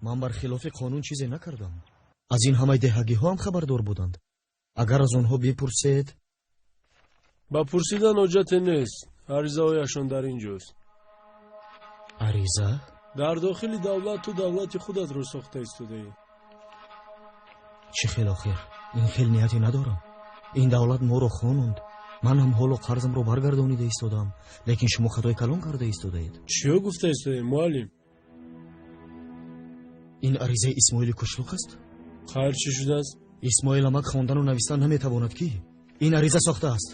Ман бар хилофи қонун чизе накардам. Аз ин ҳамаи деҳагиҳо ҳам хабардор буданд. Агар аз онҳо бипурсед. Ба пурсидан ҳоҷате нест. Аризаҳояшон дар ин ҷост. Ариза? Дар дохили давлат ту давлати худатро сохта истодаӣ. Чӣ хел охир? Ин хел нияте надорам. Ин давлат моро хононд. Ман ҳам ҳоло қарзамро баргардонида истодам, лекин шумо хатои калон карда истодаед. Чиё гуфта истодаед, муаллим? Ин аризаи Исмоили Кушлуқ аст? Хайр, чӣ шудааст? Исмоил амак хондану навистан наметавонад ки? Ин ариза сохтааст.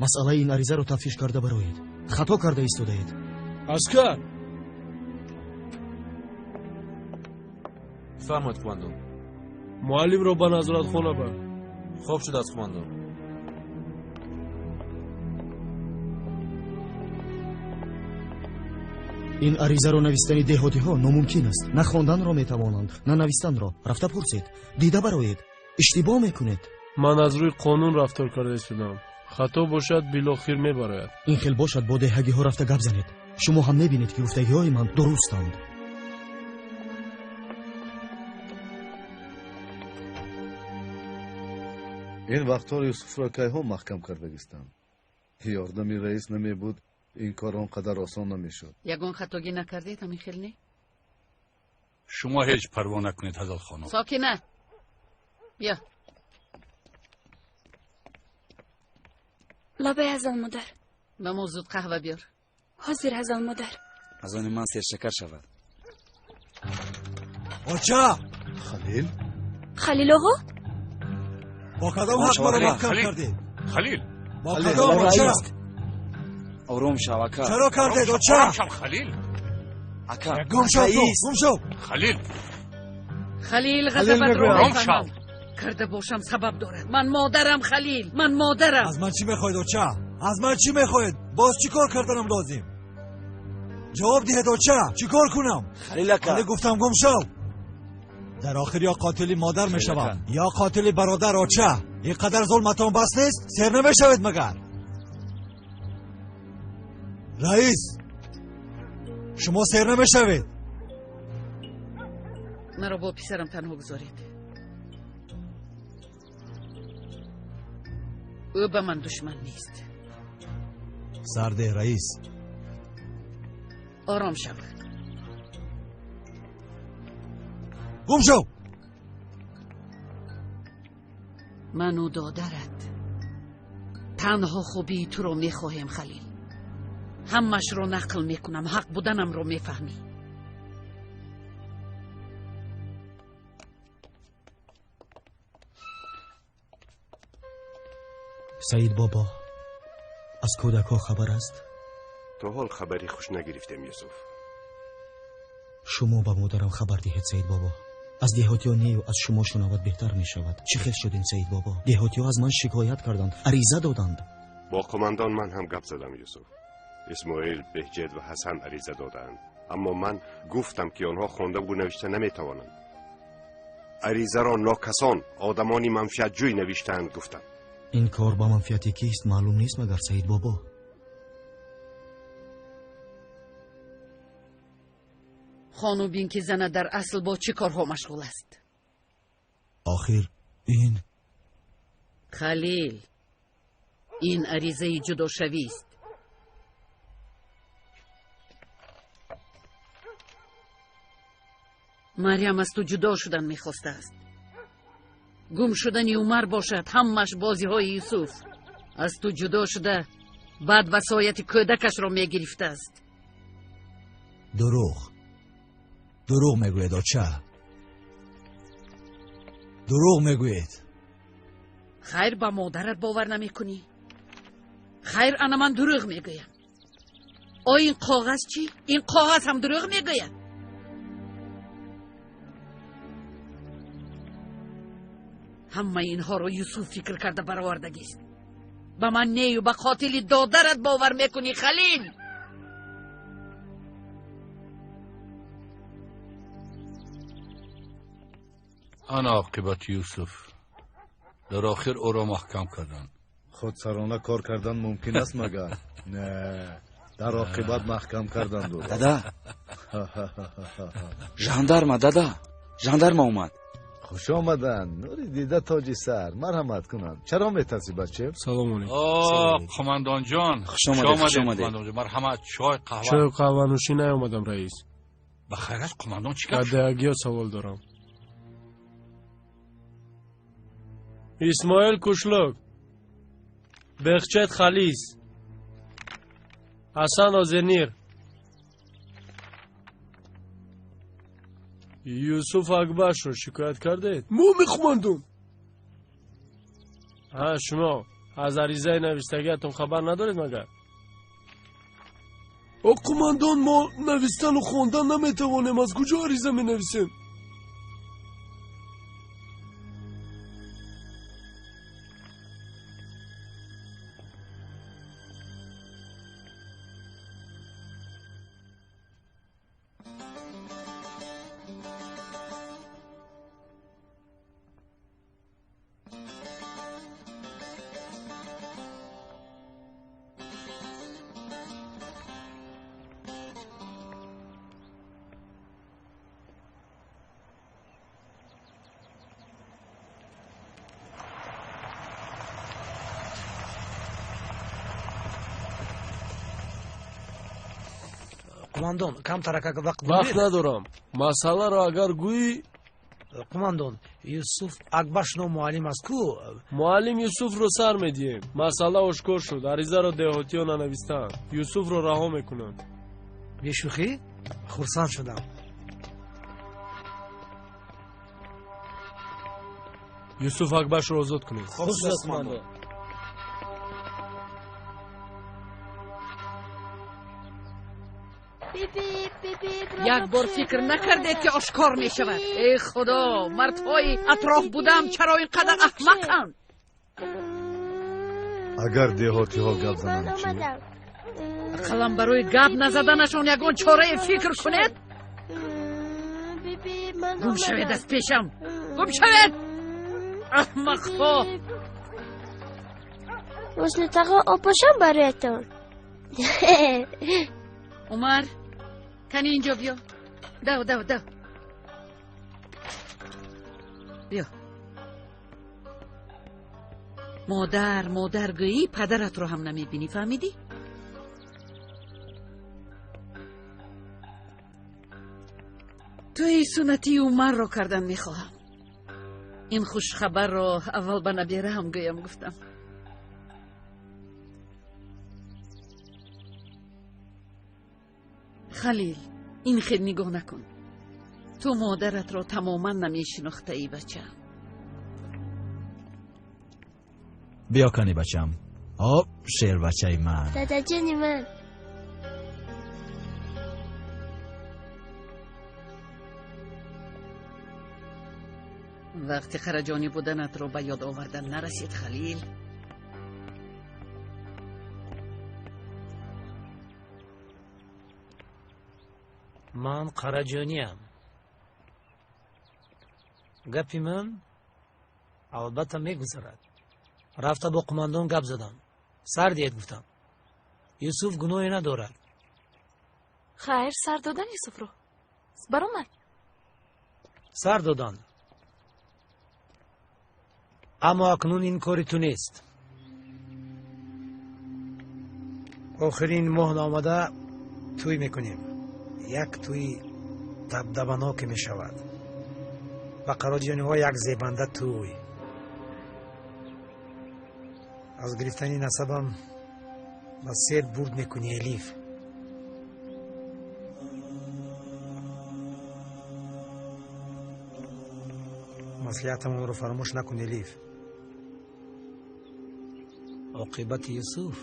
Масъалаи ин аризаро тафтиш карда бароед. Хато карда истодаед. Аскар! Фармоед, қумандон. Муаллимро ба назоратхона бар. Хоб шудааст, қумандон. Ин аризаро навистани деҳотиҳо номумкин аст. На хонданро метавонанд, на навистанро. Рафта пурсед, дида бароед. Иштибоҳ мекунед. Ман аз рӯи қонун рафтор карда истодам. Хато бошад, билохир мебарояд. Ин хел бошад, бо деҳагиҳо рафта гап занед. Шумо ҳам мебинед, ки гуфтагиҳои ман дурустанд. Ин вақтҳоро Юсуфро кайҳо маҳкам кардагистанд. Ёрдами раис намебуд, ин кор он қадар осон намешуд. Ягон хатогӣ накардед, ҳамин хел не? Шумо ҳеҷ парво накунед, Ҳазал хонум. Сокина, бия. Лабай, Ҳазал модар. Ба мо зуд қаҳва биёр. Ҳозир, Ҳазал модар. Аз они ман сершакар шавад. Оча! Халил? Халил оғо? Бо кадом ҳақ маро маҳкам кардед? Халил! Бо кадом, оча? Ором шав, ака. Чаро кардед, оча? Халил! Ака, гум шав ту, гум шав! Халил! Халил, ғазабатро мефаҳмам. Карда бошам сабаб дорад. Ман модарам, Халил, ман модарам. Аз ман чӣ мехоҳед, оча? Аз ман чӣ мехоҳед? Боз чӣ кор карданам лозим? Ҷавоб диҳед, оча, чӣ кор кунам? Халил ака. Халил, гуфтам гум шав. Дар охир ё қотили модар мешавам, ё қотили бародар, оча. Ин қадар зулматон бас нест? Сер намешавед магар? Раис, шумо сер намешавед? Маро бо писарам танҳо гузоред. Ӯ ба ман душман нест. Сардеҳ, раис. Ором шав. Гум шав! Ману додарат танҳо хубии туро мехоҳем, Халил. Ҳамашро нақл мекунам, ҳақ буданамро мефаҳмӣ. Саид бобо, аз кӯдакҳо хабар аст? То ҳол хабари хуш нагирифтем, Юсуф. Шумо ба модарам хабар диҳед, Саид бобо. Аз деҳотиё нею аз шумо шунавад беҳтар мешавад. Чӣ хел шудем, Саид бобо? Деҳотиё аз ман шикоят карданд, ариза доданд. Бо қумандон ман ҳам гап задам, Юсуф. Исмоил, Беҳҷед ва Ҳасан ариза додаанд. Аммо ман гуфтам, ки онҳо хондаву навишта наметавонанд. Аризаро нокасон, одамони манфиатҷӯй навиштаанд, гуфтам. Ин кор ба манфиати кист маълум нест магар, Саид бобо? Хону бин, ки зана дар асл бо чӣ корҳо машғул аст. Охир ин Халил, ин аризаи ҷудошавист. Марьям аз ту ҷудо шудан мехостааст. Гум шудани Умар бошад, ҳамаш бозиҳои Юсуф. Аз ту ҷудо шуда, баъд васояти кӯдакашро мегирифтааст. Дурӯғ. Дурӯғ мегӯед, оча. Дурӯғ мегӯед. Хайр, ба модарат бовар намекунӣ? Хайр, ана ман дурӯғ мегӯям. О, ин коғаз чӣ? Ин коғаз ҳам дурӯғ мегӯяд. Ҳамаи инҳоро Юсуф фикр карда баровардагист. Ба ман нею ба қотили додарат бовар мекунӣ, Халил? Ана оқибати Юсуф. Дар охир ӯро маҳкам карданд. Худсарона кор кардан мумкин аст магар? Не, дар оқибат маҳкам карданд ӯро. Дада, Жандарма, дада, жандарма омад. Хуш омаданд, нури дида, тоҷи сар, марҳамат кунанд. Чаро метарсӣ, бача? Салом алейкум. О, қумандонҷон, хуш омадед, хуш омадед. Қумандонҷон, марҳамат, чой, қаҳва. Чою қаҳванӯшӣ наомадам, раис. Ба хайр аст, қумандон, чӣ Ба гап шуд? деҳагиё савол дорам. Исмоил Кушлук, Бехчет Халис, Ҳасан Озернир, Юсуф Акбашро шикоят кардед? Мо мехумандон. Ҳа, шумо аз аризаи навиштагиатон хабар надоред магар? О, қумандон, мо навистану хондан наметавонем, аз куҷо ариза менависем? Қумандон, камтарак вақт. Вақт надорам. Масъаларо агар гӯӣ. Қумандон, Юсуф Акбаш ном муаллим аст ку? Муаллим Юсуфро сар медиҳем. Масъала ошкор шуд, аризаро деҳотиён нанавистаанд. Юсуфро раҳо мекунанд. Бешӯхӣ? Хурсанд шудам. Юсуф Акбашро озод кунед. Хуб шудааст, қумандон. Як бор фикр накардед, ки ошкор мешавад? Эй худо, мардҳои атроф будам чаро ин қадар аҳмақанд? Агар деҳотиҳо гап зананд чӣ? Ақаллан барои гап назаданашон ягон чорае фикр кунед. Гум шавед аз пешам, гум шавед, аҳмақҳо! Муслитағо, опошам бароятон. Умар, кани инҷо биё. Дав, дав, дав, биё. Модар, модар гӯӣ, падаратро ҳам намебинӣ, фаҳмидӣ? Тӯи суннатии Умарро кардан мехоҳам. Ин хушхабарро аввал ба набераам гӯям гуфтам. Халил, ин хел нигоҳ накун. Ту модаратро тамоман намешинохтаӣ, бачаам. Биё, кани, бачам. Ҳоп, шербачаи ман. Дадаҷони ман. Вақти қараҷонӣ буданатро ба ёд овардан нарасид, Халил? Ман қараҷониям. Гапи ман албатта мегузарад. Рафта бо қумандон гап задам, сар диҳед гуфтам. Юсуф гуноҳе надорад. Хайр, сар додан Юсуфро? Баромад. Сар додан, аммо акнун ин кори ту нест. Охирин моҳ омада тӯй мекунем. Як тӯи дабдабаноке мешавад. Ба қароҷониҳо як зебанда тӯй. Аз гирифтани насабам ба сер бурд мекунӣ, Элиф. Маслиҳатамонро фаромӯш накун, Элиф. Оқибати Юсуф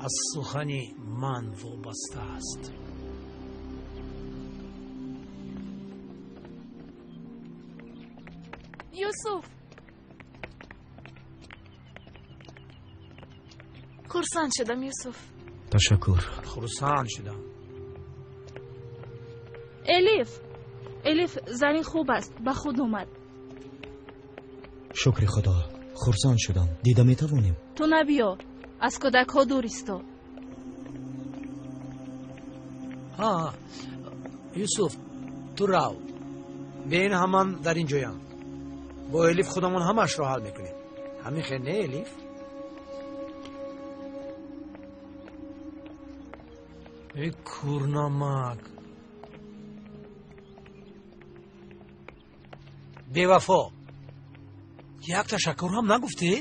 аз сухани ман вобаста аст. Юсуф, хурсанд шудам, Юсуф. Ташаккур. Хурсанд шудам. Элиф, Элиф, Зарин хуб аст, ба худ омад. Шукри худо, хурсанд шудам. Дида метавонем? Ту набиё, аз кӯдакҳо дур исто. Ҳа, Юсуф, ту рав. Бе ин ҳаман дар ин ҷоянд. Бо Элиф худамон ҳамаашро ҳал мекунем. Ҳамин хел не, Элиф? Эй курнамак. Бевафо. Як ташаккур ҳам нагуфтӣ?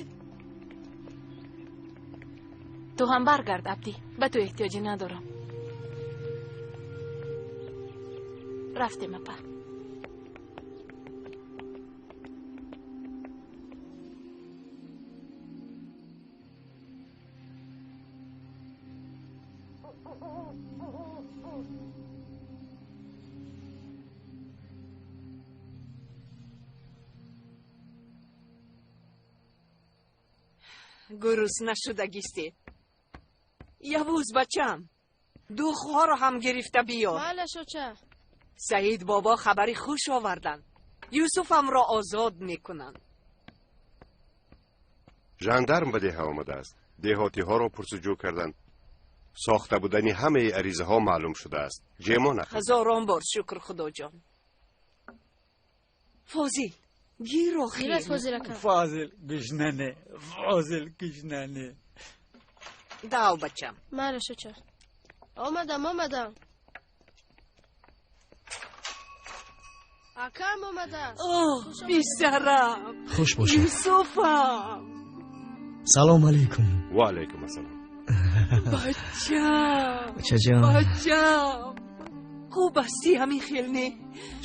Ту ҳам баргард, Абдӣ. Ба ту эҳтиёҷе надорам. Рафтем, апа. Гурусна шудагистед. Явуз бачам, духҳоро ҳам гирифта биёр. Майлаш, оча. Саид бобо хабари хуш оварданд. Юсуфамро озод мекунанд. Жандарм ба деҳа омадааст. Деҳотиҳоро пурсуҷӯ карданд. Сохта будани ҳамаи аризаҳо маълум шудааст. Ҷемо нақл. Ҳазорон бор шукр, Худоҷон. Фозил, гир охир. Гирад, Фозил ака. Фозил гушнане, Фозил гушнане. Дав, бачам. Майлаш, оча. Омадам, омадам. Акам омадааст. Оҳ, писарам. Хуш бошед. Юсуфам. Салом алейкум. Ва алейкум ассалом. Бачам. Бачаҷон. Бачам. Хуб ҳастӣ, ҳамин хел не?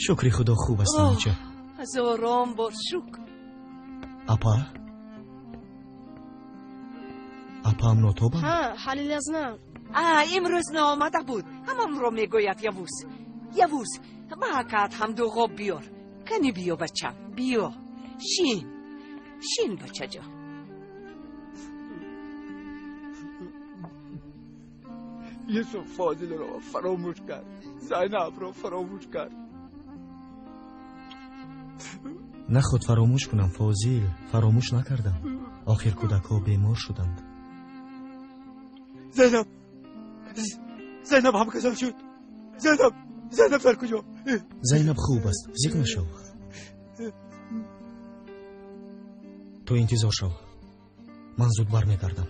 Шукри Худо, хуб ҳастам, оча. Ҳазорон бор шукр. Апа? Апаам нотобам? Ҳа, ҳалил аз нав. А, имрӯз наомада буд. Ҳамонро мегӯяд Явуз. Явуз, ба акаат ҳам дуғоб биёр. Кани биё, бачам, биё. Шин. Шин, бачаҷон. Юсуф Фозилро фаромӯш кард. Зайнабро фаромӯш кард. Наход фаромӯш кунам, Фозил. Фаромӯш накардам. Охир кӯдакҳо бемор шуданд. Зайнаб, Зайнаб ҳам касал шуд. Зайнаб, Зайнаб дар куҷо? Зайнаб хуб аст, зиқ нашав. Ту интизор шав. Ман зуд бармегардам.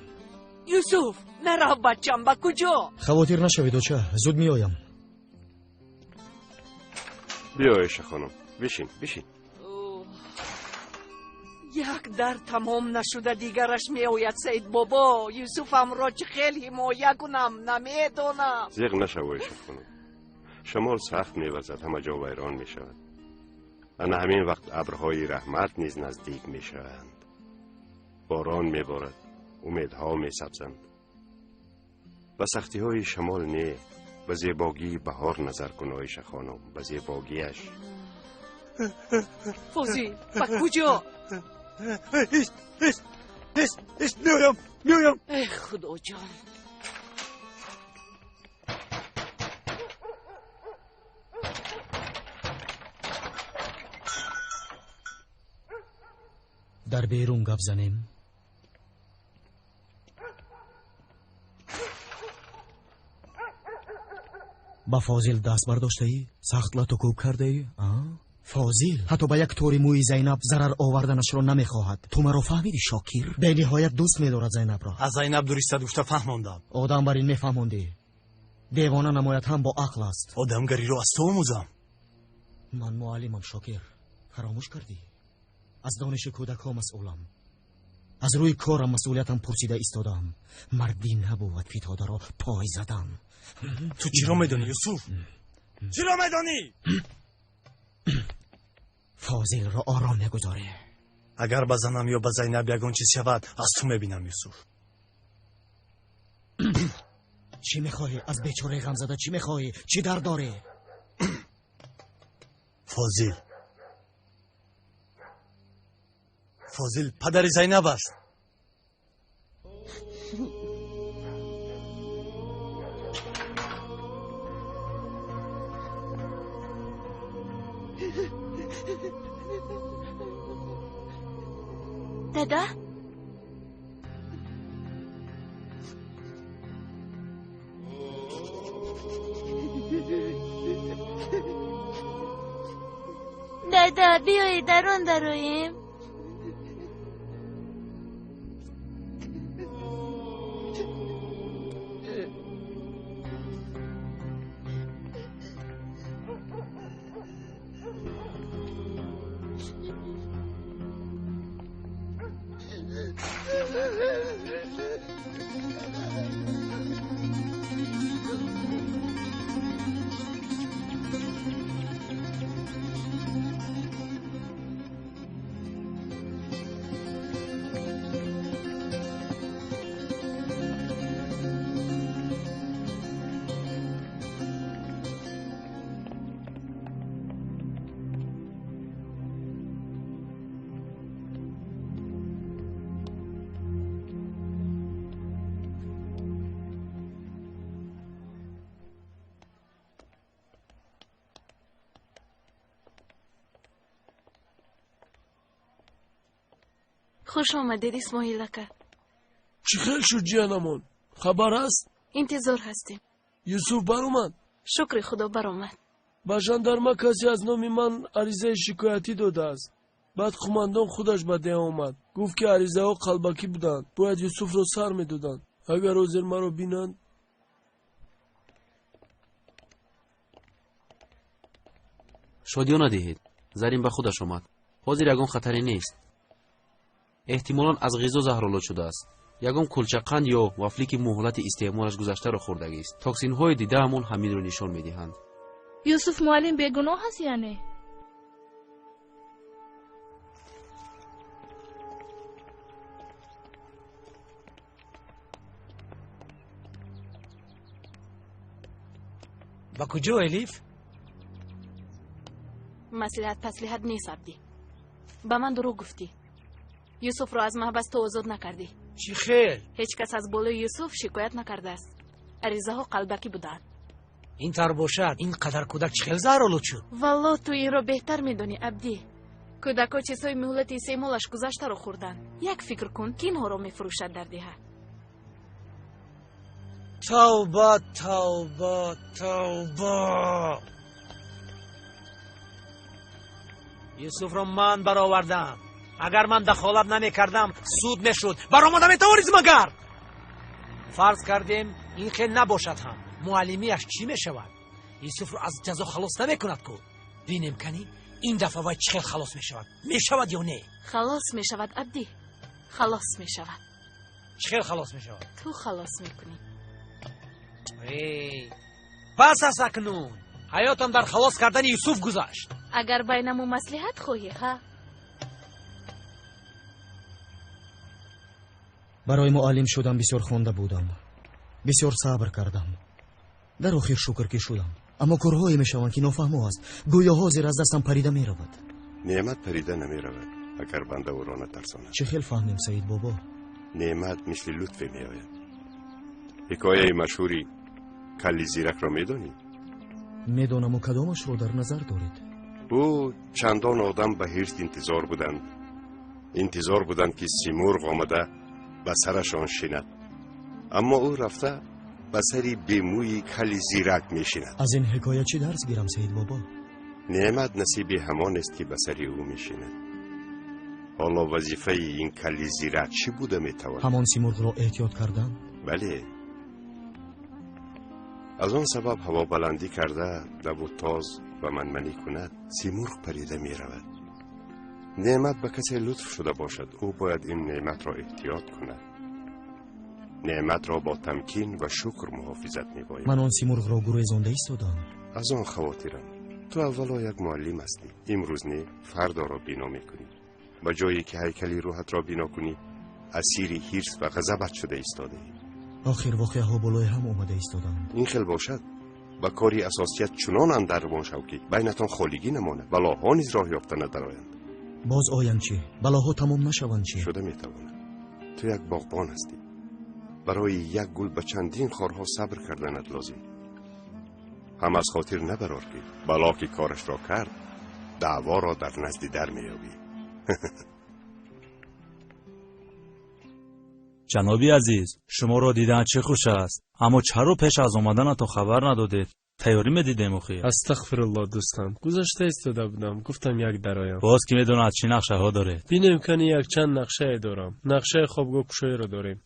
Юсуф, нарав, бачам, ба куҷо? Хавотир нашавед, оча, зуд меоям. Биё, Оиша хонум, бишин, бишин. Як дар тамом нашуда дигараш меояд, Саид бобо. Юсуфамро чӣ хел ҳимоя кунам, намедонам. Зиқ нашав, Оиша хонум. Шамол сахт мевазад, ҳама ҷо вайрон мешавад. Ана ҳамин вақт абрҳои раҳмат низ наздик мешаванд. Борон меборад, умедҳо месабзанд. Ба сахтиҳои шамол не, ба зебогии баҳор назар кун, Оиша хонум, ба зебогиаш. Фозил, ба куҷо? Ҳеҷ, ҳеҷ, ҳеҷ, ҳеҷ, меоям, меоям. Эх, Худоҷон. Дар берун гап занем. Ба Фозил даст бардоштаӣ? Сахт лату кӯб кардаӣ? Фозил ҳатто ба як тори мӯи Зайнаб зарар оварданашро намехоҳад. Ту маро фаҳмидӣ, Шокир? Бениҳоят дӯст медорад Зайнабро. Аз Зайнаб дуристат гуфта фаҳмондам. Одам бар ин мефаҳмондӣ. Девона намояд ҳам бо ақл аст. Одамгариро аз ту омӯзам. Ман муаллимам, Шокир. Фаромӯш кардӣ? Аз дониши кӯдакҳо масъулам. Аз рӯи корам масъулиятам пурсида истодаам. Мардӣ набувад фитодаро пой задан. Ту чиро медонӣ, Юсуф? Чиро медонӣ? Фозилро ором мегузорӣ. Агар ба занам ё ба Зайнаб ягон чиз шавад, аз ту мебинам, Юсуф. Чӣ мехоҳӣ? Аз бечораи ғамзада чӣ мехоҳӣ? Чӣ дард дорӣ? Фозил, Фозил падари Зайнаб аст. Дада? Дада, биёед дарун дароем. Хуш омадед, Исмоил ака. Чӣ хел шуд ҷиянамон? Хабар ҳаст? Интизор ҳастем. Юсуф баромад? Шукри Худо, баромад. Ба жандарма касе аз номи ман аризаи шикоятӣ додааст. Баъд қумандон худаш ба деҳа омад. Гуфт, ки аризаҳо қалбакӣ буданд, бояд Юсуфро сар медоданд. Агар ҳозир маро бинанд. Шодиё надиҳед, Зарин ба худаш омад. Ҳозир ягон хатаре нест. Эҳтимолан аз ғизо заҳролуд шудааст. Ягон кулчақанд ё вафле ки муҳлати истеъмолаш гузаштаро хӯрдагист. Токсинҳои дидаамон ҳаминро нишон медиҳанд. Юсуф муаллим бегуноҳ аст яъне? Ба куҷо, Элиф? Маслиҳат паслиҳат нест, Абдӣ. Ба ман дурӯғ гуфтӣ. Юсуфро аз маҳбас ту озод накардӣ. Чӣ хел? Ҳеҷ кас аз болои Юсуф шикоят накардааст. Аризаҳо қалбакӣ буданд. Ин тавр бошад, ин қадар кӯдак чӣ хел заҳролуд шуд? Валло, ту инро беҳтар медонӣ, Абдӣ. Кӯдакҳо чизҳои муҳлати истеъмолаш гузаштаро хӯрданд. Як фикр кун, ки инҳоро мефурӯшад дар деҳа? Тавба, тавба, тавба! Юсуфро ман баровардам. Агар ман дахолат намекардам, суд мешуд. Баромада метавонист магар? Фарз кардем, ин хел набошад ҳам. Муаллимиаш чӣ мешавад? Юсуфро аз ҷазо халос намекунад ку. Бинем кани, ин дафъа вай чӣ хел халос мешавад? Мешавад ё не? Халос мешавад, Абдӣ. Халос мешавад. Чӣ хел халос мешавад? Ту халос мекунӣ. Эй, бас аст акнун. Ҳаётам дар халос кардани Юсуф гузашт. Агар байнаму маслиҳат хоҳӣ, ҳа? Барои муаллим шудан бисёр хонда будам, бисёр сабр кардам. Дар охир шукр ки шудам. Аммо корҳое мешаванд, ки нофаҳмо аст. Гӯё ҳозир аз дастам парида меравад. Неъмат парида намеравад, агар банда ӯро натарсонад. Чӣ хел фаҳмем, Саид бобо? Неъмат мисли лутфе меояд. Ҳикояи машҳури калли зиракро медонӣ? Медонаму кадомашро дар назар доред? Ӯ чандон одам ба ҳирс интизор буданд. Интизор буданд, ки Симурғ омада ба сарашон шинад. Аммо ӯ рафта ба сари бемӯи калли зирак мешинад. Аз ин ҳикоя чӣ дарс гирам, Саид бобо? Неъмат насиби ҳамон аст, ки ба сари ӯ мешинад. Ҳоло вазифаи ин калли зирак чӣ буда метавонад? Ҳамон Симурғро эҳтиёт кардан? Бале. Аз он сабаб ҳавобаландӣ карда даву тоз ва манманӣ кунад, Симурғ парида меравад. Неъмат ба касе лутф шуда бошад, ӯ бояд ин неъматро эҳтиёт кунад. Неъматро бо тамкин ва шукр муҳофизат мебояд. Ман он Симурғро гурезонда истодам. Аз он хавотирам. Ту аввало як муаллим ҳастӣ. Имрӯз не, фардоро бино мекунӣ. Ба ҷое ки ҳайкали рӯҳатро бино кунӣ, асири ҳирс ва ғазабат шуда истодаӣ. Охир воқеаҳо болои ҳам омада истоданд. Ин хел бошад, ба кори асосият чунон андармон шав, ки байнатон холигӣ намонад, балоҳо низ роҳ ёфта надароянд. Боз оянд чӣ? Балоҳо тамом нашаванд чӣ? Шуда метавонад. Ту як боғбон ҳастӣ. Барои як гул ба чандин хорҳо сабр карданат лозим. Ҳам аз хотир набарор, ки бало ки корашро кард, даъворо дар назди дар меёбӣ. Ҷаноби азиз, шуморо дидан чӣ хуш аст, аммо чаро пеш аз омаданатон хабар надодед? Тайёрӣ медидем охир. Астағфирулло, дӯстам, гузашта истода будам, гуфтам як дароям. Боз ки медонад чӣ нақшаҳо доред? Бинем, кани якчанд нақшае дорам. Нақшаи хобгоҳкушоиро дорем.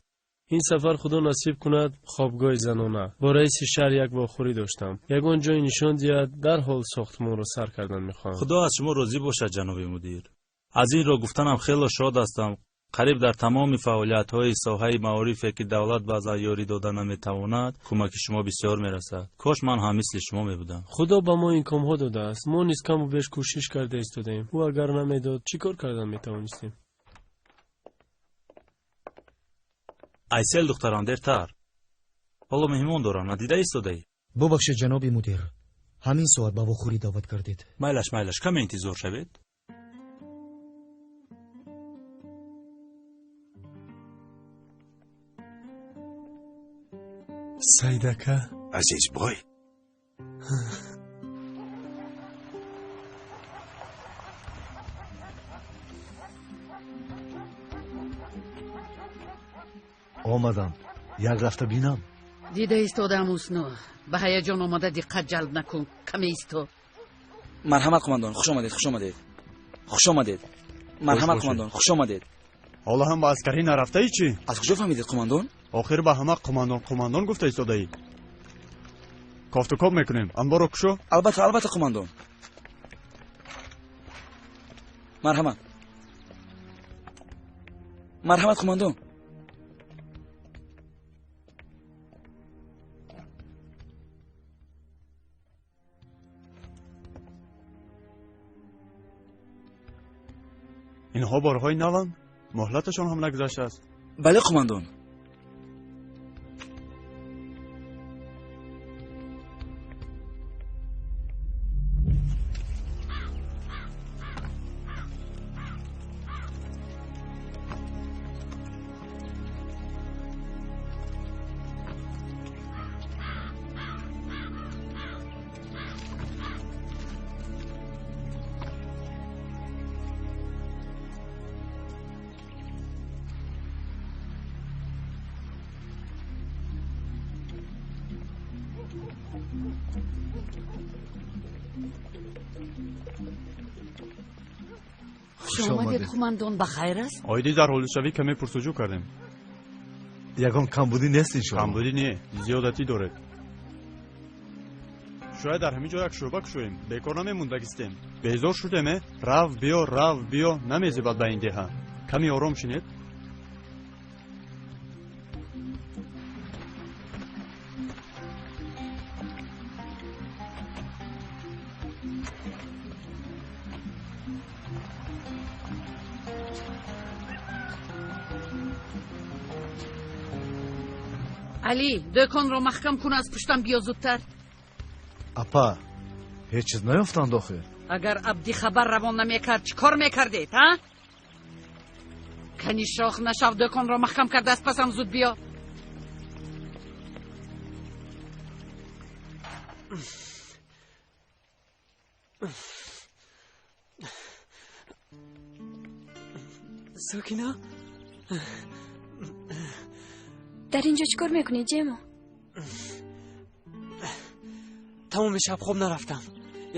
Ин сафар худо насиб кунад хобгоҳи занона. Бо раиси шаҳр як вохӯрӣ доштам. Ягон ҷой нишон диҳад, дарҳол сохтмонро сар кардан мехоҳам. Худо аз шумо розӣ бошад, ҷаноби мудир. Аз ин ро гуфтанам хело шод ҳастам. Қариб дар тамоми фаъолиятҳои соҳаи маорифе, ки давлат баъзан ёрӣ дода наметавонад, кӯмаки шумо бисёр мерасад. Кош ман ҳам мисли шумо мебудам. Худо ба мо имконҳо додааст. Мо низ каму беш кӯшиш карда истодаем. Ӯ агар намедод, чӣ кор кардан метавонистем? Айсел, духтарам, дертар. Ҳоло меҳмон дорам, надида истодаӣ? Бубахшед, ҷаноби мудир, ҳамин соат ба вохӯрӣ даъват кардед. Майлаш, майлаш, каме интизор шавед. Саидака. Азизбой. Омадам, як рафта бинам. Дида истодаам, Ҳусно. Ба ҳаяҷон омада диққат ҷалб накун, каме исто. Марҳамат, қумандон, хуш омадед, хуш омадед, хуш омадед. Марҳамат, қумандон, хуш омадед. Ҳоло ҳам ба аскарӣ нарафтаӣ чӣ? Аз куҷо фаҳмидед, қумандон? Охир ба ҳама қумандон қумандон гуфта истодаӣ. Кофтукоб мекунем, анборо кушо. Албатта, албатта, қумандон. Марҳамат, марҳамат, қумандон. Инҳо борҳои наванд, муҳлаташон ҳам нагузаштааст. Бале, қумандон. Хуш омадед, қумандон, ба хайр аст? Оиди дар ҳолишавӣ каме пурсуҷӯ кардем. Ягон камбудӣ нест иншоалло? Камбудӣ не, зиёдатӣ доред. Шояд дар ҳамин ҷо як шӯъба кушоем, бекор намемондагистем. Безор шудем, э? Рав биё, рав биё, намезебад ба ин деҳа. Каме ором шинед. Алӣ, дӯконро маҳкам кун, аз пуштам биё зудтар. Апа, ҳеҷ чиз наёфтанд охир. Агар Абдӣ хабар равон намекард, чӣ кор мекардед, ҳа? Кани шох нашав, дӯконро маҳкам карда аз пасам зуд биё. Сокина? Дар ин ҷо чӣ кор мекунӣ, Ҷемо? Тамоми шаб хоб нарафтам.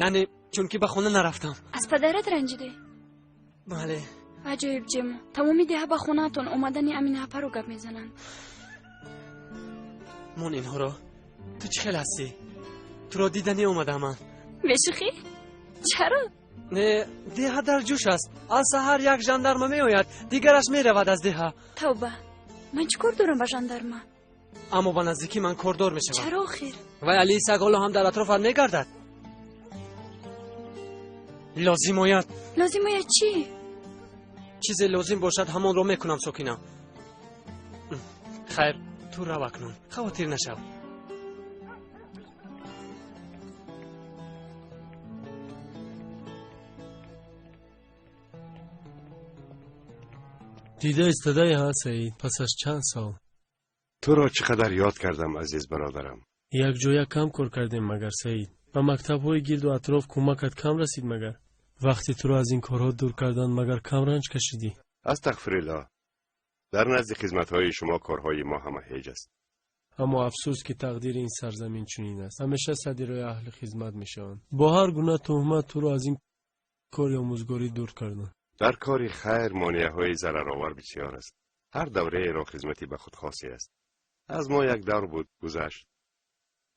Яъне чунки ба хона нарафтам. Аз падарат ранҷидӣ? Бале. Аҷоиб, Ҷемо. Тамоми деҳа ба хонаатон омадани Амина апаро гап мезананд. Мон инҳоро. Ту чӣ хел ҳастӣ? Туро дида неомадам ман. Бешӯхӣ? Чаро? Не, деҳа дар ҷӯш аст. Аз саҳар як жандарма меояд, дигараш меравад аз деҳа. Тавба, ман чӣ кор дорам ба жандарма? Аммо ба наздикӣ ман кордор мешавам. Чаро охир? Вай Алии саг ҳоло ҳам дар атрофат мегардад. Лозим ояд. Лозим ояд чӣ? Чизе лозим бошад, ҳамонро мекунам, Сокина. Хайр, ту рав акнун, хавотир нашав. Дида истодаи, ҳа, Саид, пас аз чанд сол. Туро чӣ қадар ёд кардам, азиз бародарам. Якҷоя кам кор кардем магар, Саид? Ба мактабҳои гирду атроф кӯмакат кам расид магар? Вақте туро аз ин корҳо дур кардан, магар кам ранҷ кашидӣ? Астағфириллоҳ. Дар назди хизматҳои шумо корҳои мо ҳама ҳеҷ аст. Аммо афсӯс, ки тақдири ин сарзамин чунин аст. Ҳамеша садди роҳи аҳли хизмат мешаванд. Бо ҳар гуна туҳмат туро аз ин кори омӯзгорӣ дур карданд. Дар кори хайр монеаҳои зараровар бисёр аст. Ҳар давраеро хизмати ба худ хосе аст. Аз мо як давр буд, гузашт.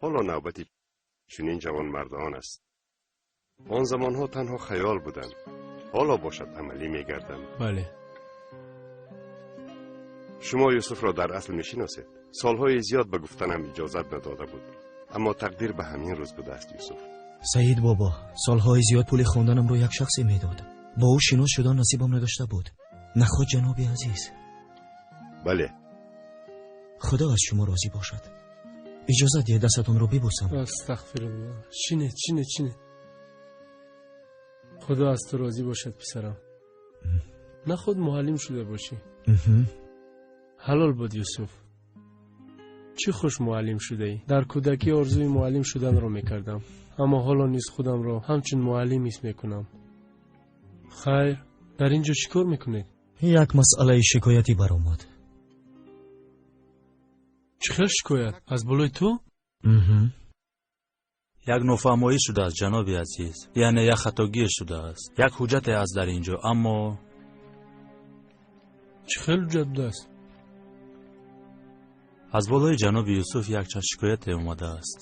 Ҳоло навбати чунин ҷавонмардон аст. Он замонҳо танҳо хаёл буданд, ҳоло бошад амалӣ мегарданд. Бале. Шумо Юсуфро дар асл мешиносед. Солҳои зиёд ба гуфтанам иҷозат надода буд, аммо тақдир ба ҳамин рӯз будааст. Юсуф. Саид бобо, солҳои зиёд пули хонданамро як шахсе медод. Бо ӯ шинос шудан насибам надошта буд. Наход ҷаноби азиз. Бале. Худо аз шумо розӣ бошад. Иҷозат диҳед дастатонро бибӯсам. Астағфируллоҳ. Шинед, шинед, шинед. Худо аз ту розӣ бошад, писарам. Наход муаллим шуда бошӣ. Ҳалол буд, Юсуф. Чӣ хуш муаллим шудаӣ. Дар кӯдакӣ орзуи муаллим шуданро мекардам, аммо ҳоло низ худамро ҳамчун муаллим ҳис мекунам. Хайр, дар ин ҷо чӣ кор мекунед? Як масъалаи шикоятӣ баромад. Чӣ хел шикоят? Аз болои ту? Як нофаҳмоӣ шудааст, ҷаноби азиз. Яъне як хатогие шудааст. Як ҳуҷҷате аст дар ин ҷо, аммо чӣ хел ҳуҷҷат будааст? Аз болои ҷаноби Юсуф якчанд шикояте омадааст.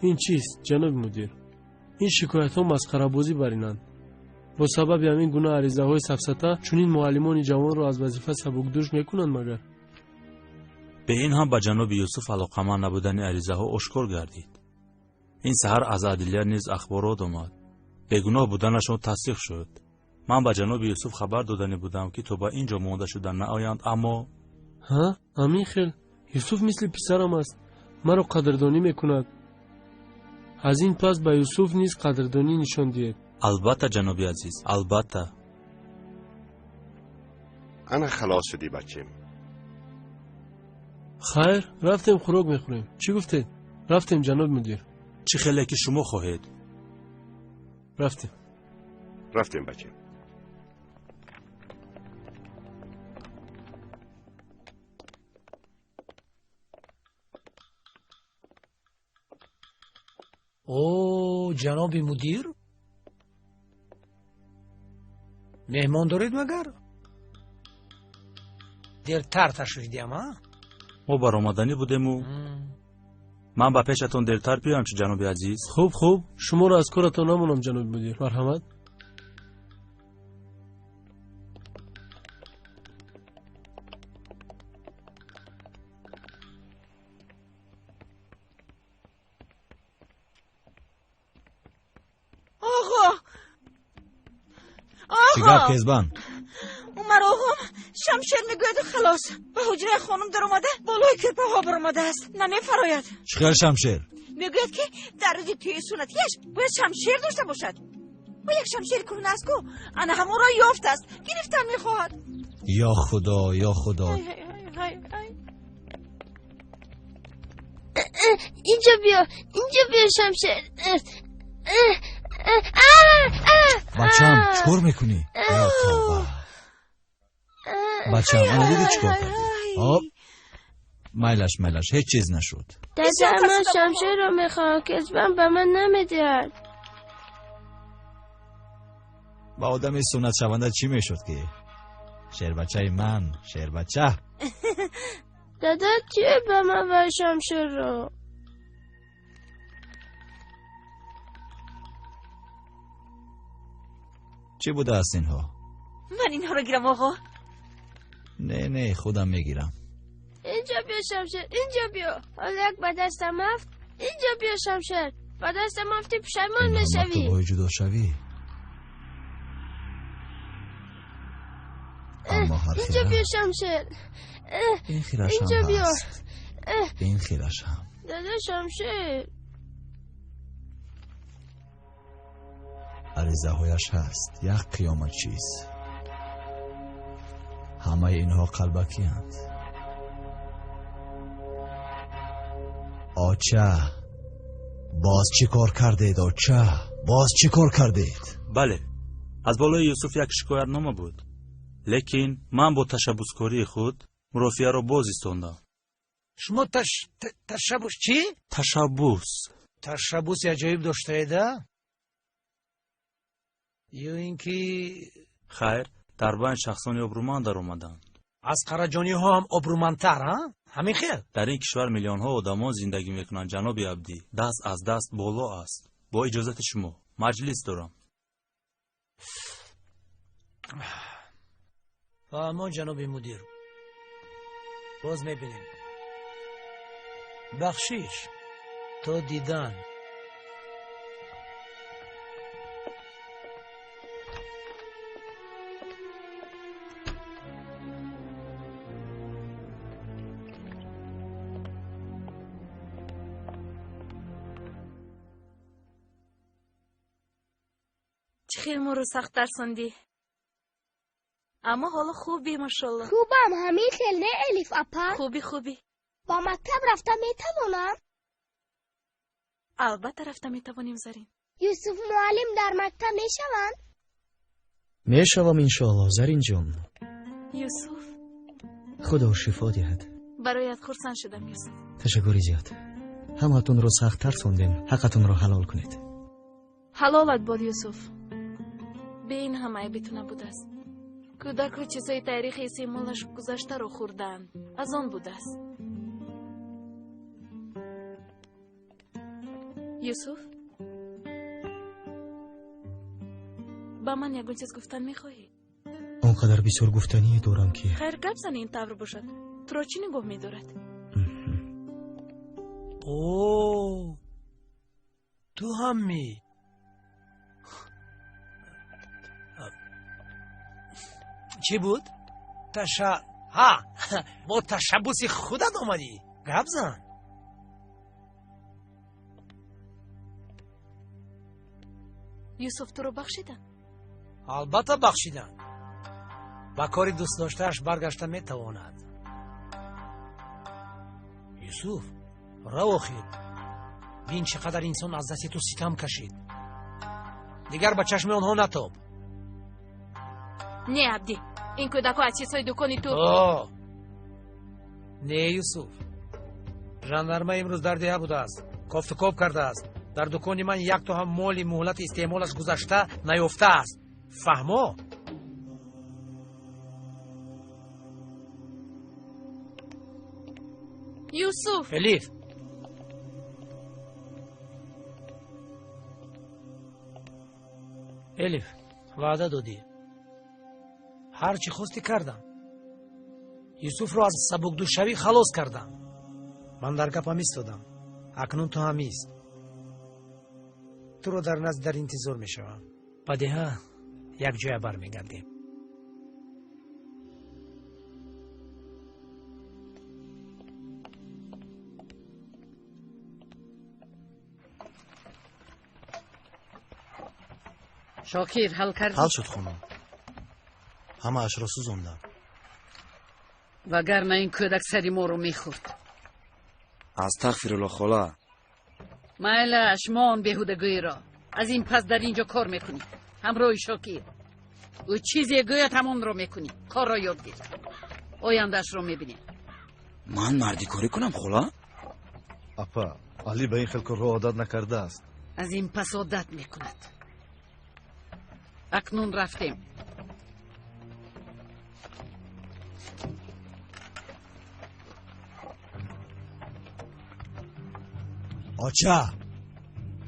Ин чист, ҷаноби мудир? Ин шикоятҳо масхарабозӣ баринанд. Бо сабаби ҳамин гуна аризаҳои сафсата чунин муаллимони ҷавонро аз вазифа сабукдӯш мекунанд магар? Бе ин ҳам ба ҷаноби Юсуф алоқаманд набудани аризаҳо ошкор гардид. Ин саҳар аз адлия низ ахборот омад. Бегуноҳ буданашон тасдиқ шуд. Ман ба ҷаноби Юсуф хабар доданӣ будам, ки то ба ин ҷо монда шуда наоянд, аммо ҳа, ҳамин хел. Юсуф мисли писарам аст, маро қадрдонӣ мекунад. Аз ин пас ба Юсуф низ қадрдонӣ нишон диҳед. Албатта, ҷаноби азиз, албатта. Ана халос шудӣ, бачем. Хайр, рафтем хӯрок мехӯрем. Чӣ гуфтед? Рафтем, ҷаноби мудир. Чӣ хеле ки шумо хоҳед. Рафтем. Рафтем, бачем. О, ҷаноби мудир, меҳмон доред магар? Дертар ташриф диҳам, а? Мо баромаданӣ будему ман ба пешатон дертар биёям чӣ, ҷаноби азиз? Хуб, хуб, шуморо аз коратон намонам, ҷаноби мудир. Марҳамат. Оғо, Чӣ гап, Кезбан? Умар оғом шамшер мегӯяду халос. Ба ҳуҷраи хонум даромада, болои кирпаҳо баромадааст, намефарояд. Чӣ хел шамшер? Мегӯяд, ки дар рӯзи тӯи суннатиаш бояд шамшер дошта бошад. Ӯ як шамшери кӯҳна аст ку, ана ҳамонро ёфтааст, гирифтан мехоҳад. Ё худо, ё худо! Инҷо биё, инҷо биё, шамшер. Бачам, чӣ кор мекунӣ? Ё тавба! Бачам, ана дидӣ чӣ кор кардӣ? Ҳоп, майлаш, майлаш, ҳеҷ чиз нашуд. Дада, ман шамшерро мехоҳам, Кезбан ба ман намедиҳад. Ба одами суннатшаванда чӣ мешуд ки? Шербачаи ман, шербача. Дада, чие ба ман вай шамшерро? Чӣ будааст инҳо? Ман инҳоро гирам, оғо? Не, не, худам мегирам. Инҷо биё, шамшер, инҷо биё. Ҳоло як ба дастам афт. Инҷо биё, шамшер, ба дастам афти, пушаймон мешавӣ. Мактубҳои ҷудошавӣ. Аммо ҳар Инҷо биё, шамшер. Ин хираш ҳам Инҷо биё. ҳаст. Ин хираш ҳам. Дада, шамшер. Аризаҳояш ҳаст. Як қиёмат чиз. Ҳамаи инҳо қалбакиянд. Оча, боз чӣ кор кардед, оча? Боз чӣ кор кардед? Бале, аз болои Юсуф як шикоятнома буд, лекин ман бо ташаббускории худ мурофиаро боз истондам. Шумо ташаббус чӣ? Ташаббус. Ташаббуси аҷоиб доштаеда? Ё ин ки хайр, дар байн шахсони обрӯманд даромаданд. Аз қараҷониҳо ҳам обрӯмандтар, а? Ҳамин хел? Дар ин кишвар миллионҳо одамон зиндагӣ мекунанд, ҷаноби Абдӣ. Даст аз даст боло аст. Бо иҷозати шумо маҷлис дорам. Фаҳмон, ҷаноби мудир. Боз мебинем. Бахшиш, то дидан. Чӣ хел моро сахт тарсондӣ, аммо ҳоло хубӣ, машолло. Хубам, ҳамин хел не, Элиф апа? Хубӣ, хубӣ. Ба мактаб рафта метавонам? Албатта рафта метавонем, Зарин. Юсуф муаллим дар мактаб мешаванд? Мешавам, иншоалло, Заринҷон. Юсуф, Худо шифо диҳад. Бароят хурсанд шудам, Юсуф. Ташаккури зиёд. Ҳамаатонро сахт тарсондем, ҳаққатонро ҳалол кунед. Ҳалолат бод, Юсуф. Бе ин ҳама айби ту набудааст. Кӯдакҳо чизҳои таърихи истеъмолаш гузаштаро хӯрдаанд, аз он будааст. Юсуф, ба ман ягон чиз гуфтан мехоҳӣ? Он қадар бисёр гуфтание дорам, ки хайр, гап зан, ин тавр бошад. Туро чӣ нигоҳ медорад? О, ту ҳам ми? Чӣ буд? Таша ҳа, бо ташаббуси худат омадӣ. Гап зан. Юсуф, туро бахшиданд? Албатта бахшиданд. Ба кори дӯстдоштааш баргашта метавонад. Юсуф, рав охир. Бин, чӣ қадар инсон аз дасти ту ситам кашид. Дигар ба чашми онҳо натоб. Не, Абдӣ, ин кӯдакҳо аз чизҳои дукони ту О, не, Юсуф, жандарма имрӯз дар деҳа будааст, кофтукоб кардааст. Дар дукони ман якто ҳам моли муҳлати истеъмолаш гузашта наёфтааст. Фаҳмо? Юсуф! Элиф! Элиф, ваъда додӣ. Ҳар чӣ хостӣ кардам. Юсуфро аз сабукдӯшавӣ халос кардам. Ман дар гапам истодам. Акнун ту ҳам ист. Туро дар назди дар интизор мешавам. Ба деҳа якҷоя бармегардем. Шокир, ҳал кардӣ? Ҳал шуд, хонум. Ҳамаашро сӯзондам. Вагарна ин кӯдак сари моро мехӯрд. Астағфирулло, хола. Майлаш, мон беҳудагӯиро. Аз ин пас дар ин ҷо кор мекунӣ ҳамроҳи Шокир. Ӯ чизе гӯяд, ҳамонро мекунӣ. Корро ёд гир, ояндаашро мебинем. Ман мардикорӣ кунам, хола? Апа, Али ба ин хел корҳо одат накардааст. Аз ин пас одат мекунад. Акнун рафтем. Оча,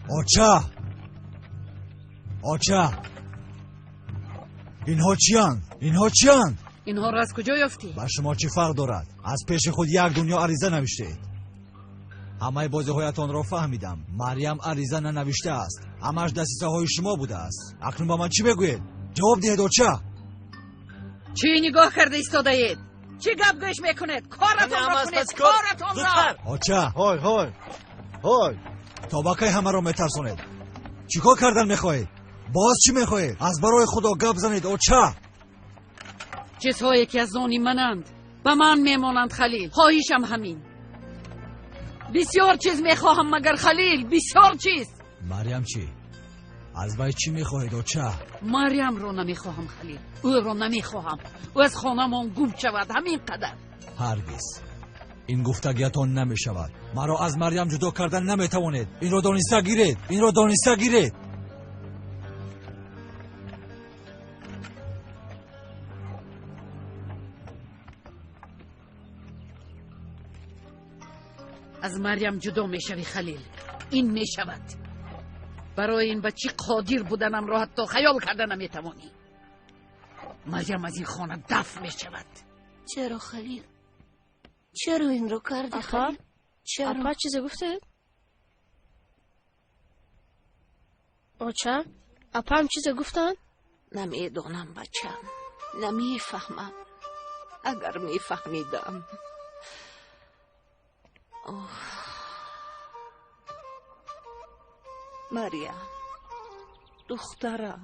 оча, оча, инҳо чиянд? Инҳо чиянд? Инҳоро аз куҷо ёфтӣ? Ба шумо чӣ фарқ дорад? Аз пеши худ як дунё ариза навиштед. Ҳамаи бозиҳоятонро фаҳмидам. Марьям ариза нанавиштааст, ҳамааш дасисаҳои шумо будааст. Акнун ба ман чӣ мегӯед? Ҷавоб диҳед, оча. Чӣ нигоҳ карда истодаед? Чӣ гап гӯш мекунед? Коратонро кунед, коратонро! Оча! Ҳой, ҳой, ҳой! То ба кай ҳамаро метарсонед? Чӣ кор кардан мехоҳед? Боз чӣ мехоҳед? Аз барои Худо гап занед, оча! Чизҳое ки аз они мананд, ба ман мемонанд, Халил. Хоҳишам ҳамин. Бисёр чиз мехоҳам, магар, Халил, бисёр чиз. Марьям чӣ? Аз вай чӣ мехоҳед, оча? Марьямро намехоҳам, Халил, ӯро намехоҳам. Ӯ аз хонамон гум шавад, ҳамин қадар. Ҳаргиз ин гуфтагиятон намешавад. Маро аз Марьям ҷудо кардан наметавонед. Инро дониста гиред, инро дониста гиред. Аз Марьям ҷудо мешавӣ, Халил, ин мешавад. Барои ин ба чӣ қодир буданамро ҳатто хаёл карда наметавонӣ. Марьям аз ин хона дафт мешавад. Чаро, Халил? Чаро инро кардӣ, Халил? Чаро? Апа, чизе гуфтед? Оча, апаам чизе гуфтанд? Намедонам, бачам, намефаҳмам. Агар мефаҳмидам. Оҳ. Марьям, духтарам,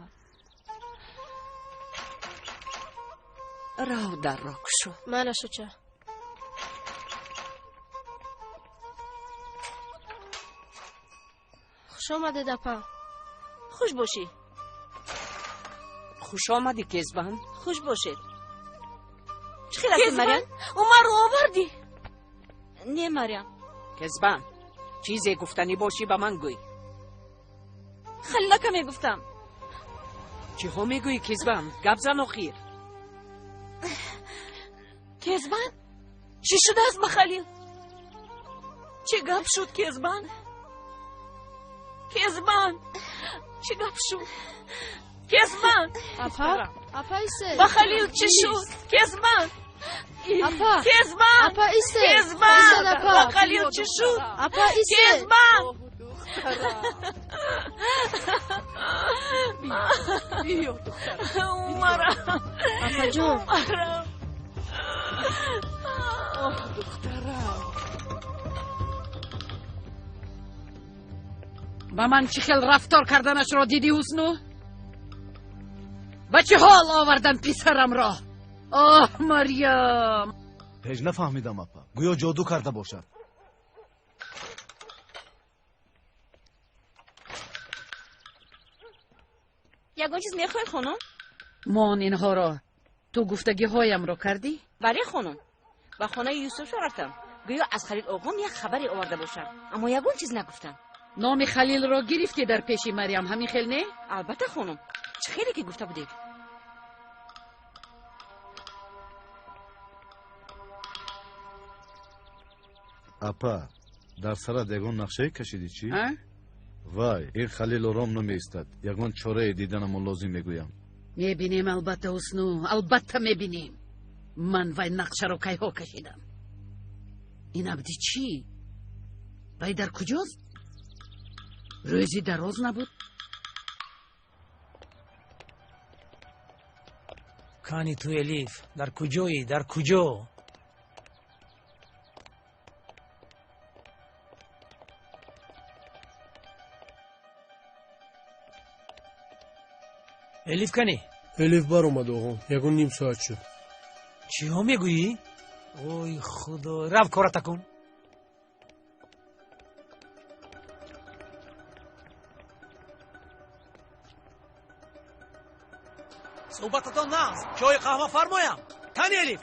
рав дарро кушо. Майлаш, оча. Хуш омадед, апа. Хуш бошӣ. Хуш омадӣ, Кезбан. Хуш бошед. Чӣ хел ҳастӣ, Марьям? Умарро овардӣ? Не, Марьям. Кезбан, чизе гуфтанӣ бошӣ, ба ман гӯй. Халилака мегуфтам. Чиҳо мегӯӣ, Кезбан? Гап зан охир. Кезбан, чӣ шудааст ба Халил? Чӣ гап шуд, Кезбан? Кезбан, чӣ гап шуд? Кезбан! Апа, апа, исе. Ба Халил чӣ шуд? Кезбан! Апа! Кезбан! Апа, исе. Кезбан! Исе, апа. Ба Халил чӣ шуд? Апа, исе. Кезбан! Биё, духтарам. Умарам. Апаҷон. Умарам. Оҳ, духтарам. Ба ман чӣ хел рафтор карданашро дидӣ, Ҳусну? Ба чӣ ҳол овардан писарамро? Оҳ, Марьям! Ҳеҷ нафаҳмидам, апа. Гӯё ҷоду карда бошад. Ягон чиз мехоҳед, хонум? Мон инҳоро. Ту гуфтагиҳоямро кардӣ? Бале, хонум. Ба хонаи Юсуфшо рафтам. Гӯё аз Халил оғом як хабаре оварда бошам, аммо ягон чиз нагуфтам. Номи Халилро гирифтӣ дар пеши Марьям, ҳамин хел не? Албатта, хонум. Чӣ хеле ки гуфта будед. Апа, дар сарат ягон нақшае кашидӣ, чӣ? А? Вай, ин Халил ором намеистад. Ягон чорае диданамон лозим мегӯям. Мебинем, албатта, Ҳусну, албатта мебинем. Ман вай нақшаро кайҳо кашидам. Ин абди чӣ? Вай дар куҷост? Рӯзи дароз набуд? Кани ту, Элиф, дар куҷоӣ, дар куҷо? Элиф кани? Элиф баромад, оғо, ягон ним соат шуд. Чиҳо мегӯӣ? Ой, худо, рав кората кун. Суҳбататон нағз, чойи қаҳва фармоям. Кани Элиф?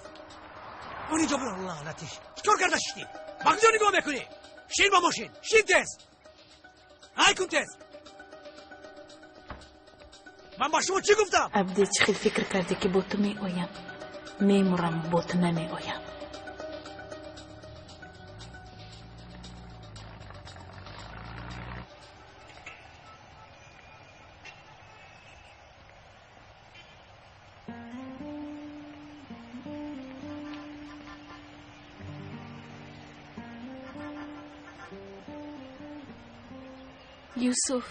Он инҷо биё, лаънатиш. Чӣ кор карда шиштӣ? Ба куҷо нигоҳ мекунӣ? Шин ба мошин, шин тез. Ҳай кун тез. Ман ба шумо чӣ гуфтам? Абди, чӣ хел фикр кардӣ, ки бо ту меоям? Мемурам, бо ту намеоям. Юсуф,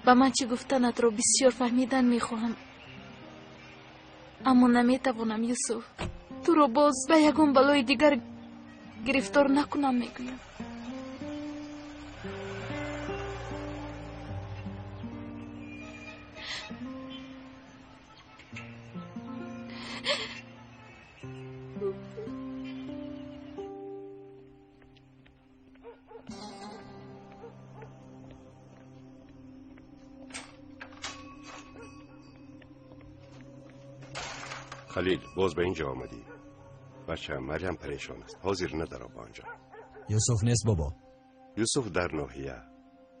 ба ман чӣ гуфтанатро бисёр фаҳмидан мехоҳам, аммо наметавонам. Юсуф, туро боз ба ягон балои дигар гирифтор накунам мегӯям. Халил, боз ба ин ҷо омадӣ. Бача, Марьям парешон аст. Ҳозир надаро ба он ҷо. Юсуф нест, бобо. Юсуф дар ноҳия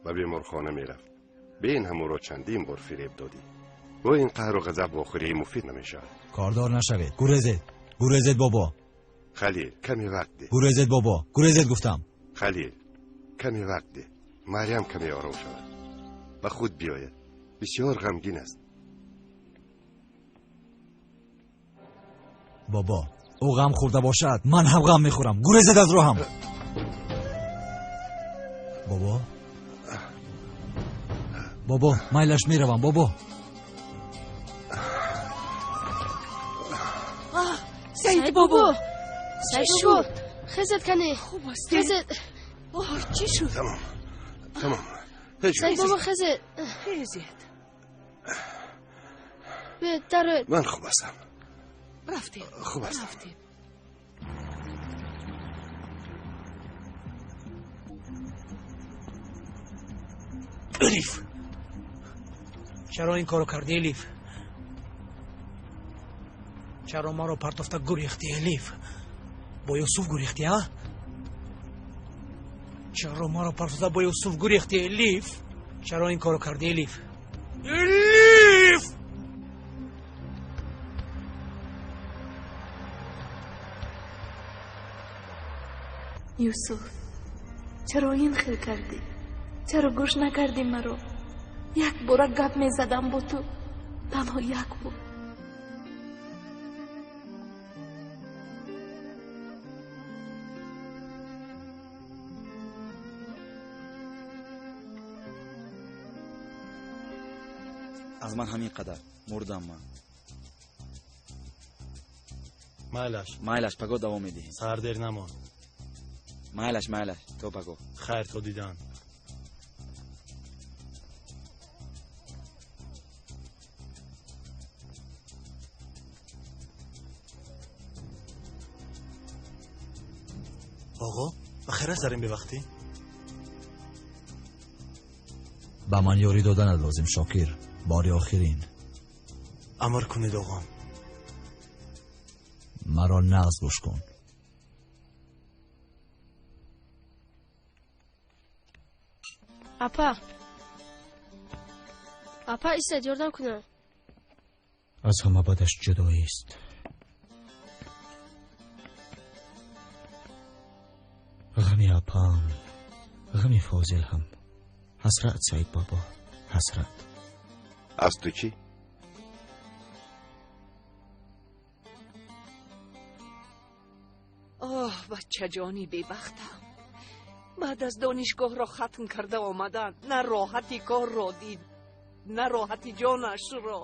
ба беморхона мерафт. Бе ин ҳам ӯро чандин бор фиреб додӣ. Бо ин қаҳру ғазаб вохӯрии муфид намешавад. Кордор нашавед. Гурезед. Гурезед, бобо. Халил, каме вақт деҳ. Гурезед, бобо. Гурезед, гуфтам. Халил, каме вақт деҳ. Марьям каме ором шавад. Ба худ биёяд. Бисёр ғамгин аст. Бобо, ӯ ғам хӯрда бошад, ман ҳам ғам мехӯрам. Гурезед аз роҳам. Бобо, бобо, майлаш меравам, бобо. Саид бобо, чӣ шуд? Хезед кане. Хуб аст. Хезед. Оҳ, чӣ шуд? Тамом, тамом. Ҳеҷ. Саид бобо, хезед. Хезед. Биёед, дароед. Ман хуб ҳастам. Рафтем. Хуб ҳастам. Рафтем. Элиф, чаро ин корро кардӣ, Элиф? Чаро маро партофта гурехтӣ, Элиф? Бо Юсуф гурехтӣ, а? Чаро маро партофта бо Юсуф гурехтӣ, Элиф? Чаро ин корро кардӣ, Элиф? Элиф! Юсуф, чаро ин хел кардӣ? Чаро гӯш накардӣ маро? Як бора гап мезадам бо ту, танҳо як бор. Аз ман ҳамин қадар. Мурдам ман. Майлаш. Майлаш, пагоҳ давом медиҳем. Саҳар дер намон. Майлаш, майлаш, то пагоҳ. Хайр, то дидан. Оғо, ба хир аст дар ин бевақтӣ? Ба ман ёрӣ доданат лозим, Шокир. Бори охирин. Амр кунед, оғом. Маро нағз гӯш кун. Апа, апа, истед, ёрдам кунам. Аз ҳама бадаш ҷудоист. Ғами апаам, ғами Фозил ҳам. Ҳасрат, Саид бобо, ҳасрат. Аз ту чӣ? Оҳ, бачаҷони бебахтам. Баъд аз донишгоҳро хатм карда омадан, на роҳати корро дид, на роҳати ҷонашро.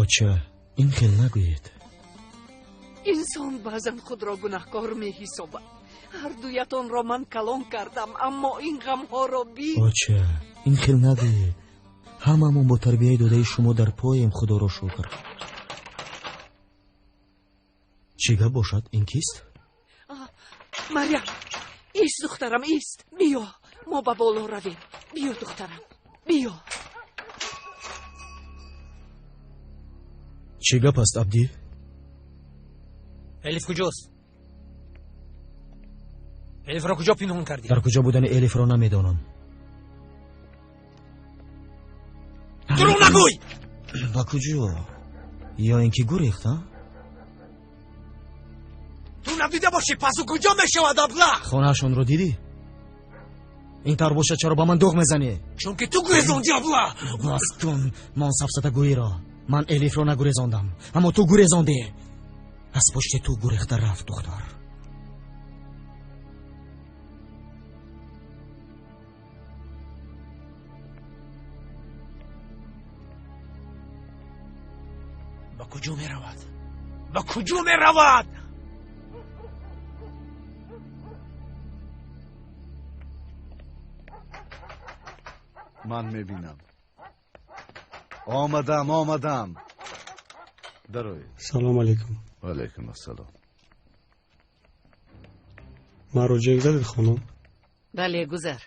Оча, ин хел нагӯед. Инсон баъзан худро гунаҳкор меҳисобад. Ҳар дуятонро ман калон кардам, аммо ин ғамҳоро бин. Оча, ин хел нагӯед. Ҳамамон бо тарбияи додаи шумо дар поем, худоро шукр. Чӣ гап бошад, ин кист? Марьям, ист, духтарам, ист. Биё, мо ба боло равем. Биё, духтарам, биё. Чӣ гап аст, Абдӣ? Элиф куҷост? Элифро куҷо пинҳон кардӣ? Дар куҷо будани Элифро намедонам. Дурӯғ нагӯй! Ба куҷо? Ё ин ки гурехт, а? Ту надида бошӣ, пас ӯ куҷо мешавад, аблаҳ? Хонаашонро дидӣ? Ин тавр бошад, чаро ба ман дуғ мезанӣ? Чунки ту гурезондӣ, аблаҳ! Бастун, ман сафсатагӯиро. Ман Элифро нагурезондам, аммо ту гурезондӣ. Аз пушти ту гурехта рафт, духтар. Ба куҷо меравад? Ба куҷо меравад? Ман мебинам. Омадам, омадам. Дароед. Салом алейкум. Ва алейкум ассалом. Маро ҷег задед, хонум? Бале, гузар.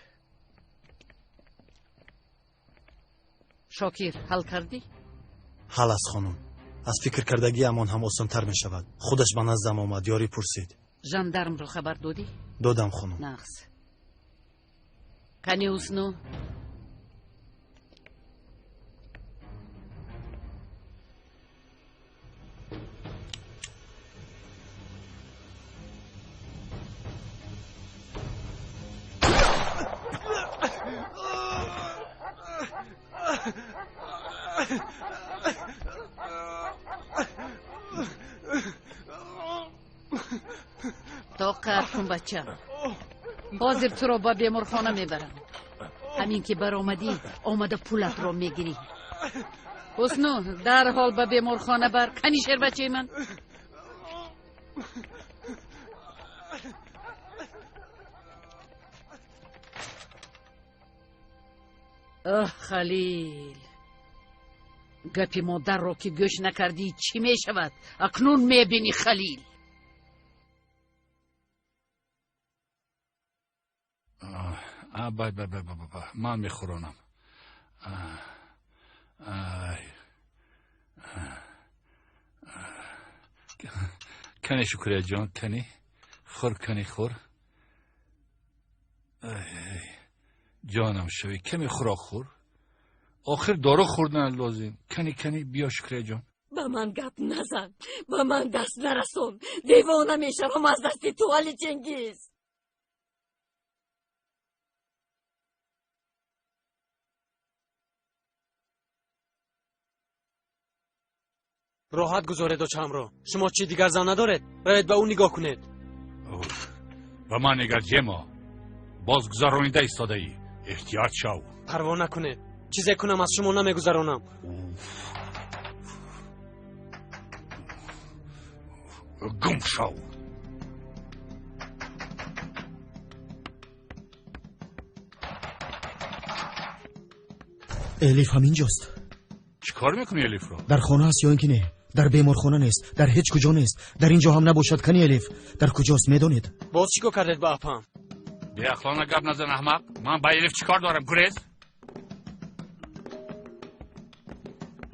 Шокир, ҳал кардӣ? Ҳал аст, хонум. Аз фикр кардагиамон ҳам осонтар мешавад. Худаш ба наздам омад, ёрӣ пурсид. Жандармро хабар додӣ? Додам, хонум. Нағз. Кани Ҳусну? Тоқат кун, бачам. Ҳозир туро ба беморхона мебарам. Ҳамин ки баромадӣ, омада пулатро мегирӣ. Ҳусну, дарҳол ба беморхона бар. Кани шербачаи ман. Оҳ, Халил, гапи модарро ки гӯш накардӣ, чӣ мешавад? Акнун мебинӣ, Халил. Бай, бай, бай, бай, ман мехӯронам. Кани, Шукрияҷон, кани хӯр, кани хӯр. Ҷонам шавӣ, каме хӯрок хӯр. Охир дору хӯрдан лозим. Кани, кани, биё, Шукрияҷон. Ба ман гап назан, ба ман даст нарасон, девона мешавам аз дасти ту, Али Чингиз. Роҳат гузоред очамро. Шумо чӣ, дигар зан надоред? Равед, ба ӯ нигоҳ кунед. Ба ман нигар, Ҷемо. Боз гузаронида истодаӣ. Эҳтиёт шав. Парво накунед, чизе кунам, аз шумо намегузаронам. Гум шав. Элиф ҳаминҷост. Чӣ кор мекунӣ Элифро? Дар хона аст ё ин ки не? Дар беморхона нест, дар ҳеҷ куҷо нест. Дар ин ҷо ҳам набошад. Кани Элиф дар куҷост, медонед? Боз чӣ кор кардед ба апам? Беақлона гап назан, аҳмақ. Ман ба Элиф чӣ кор дорам? Гурез.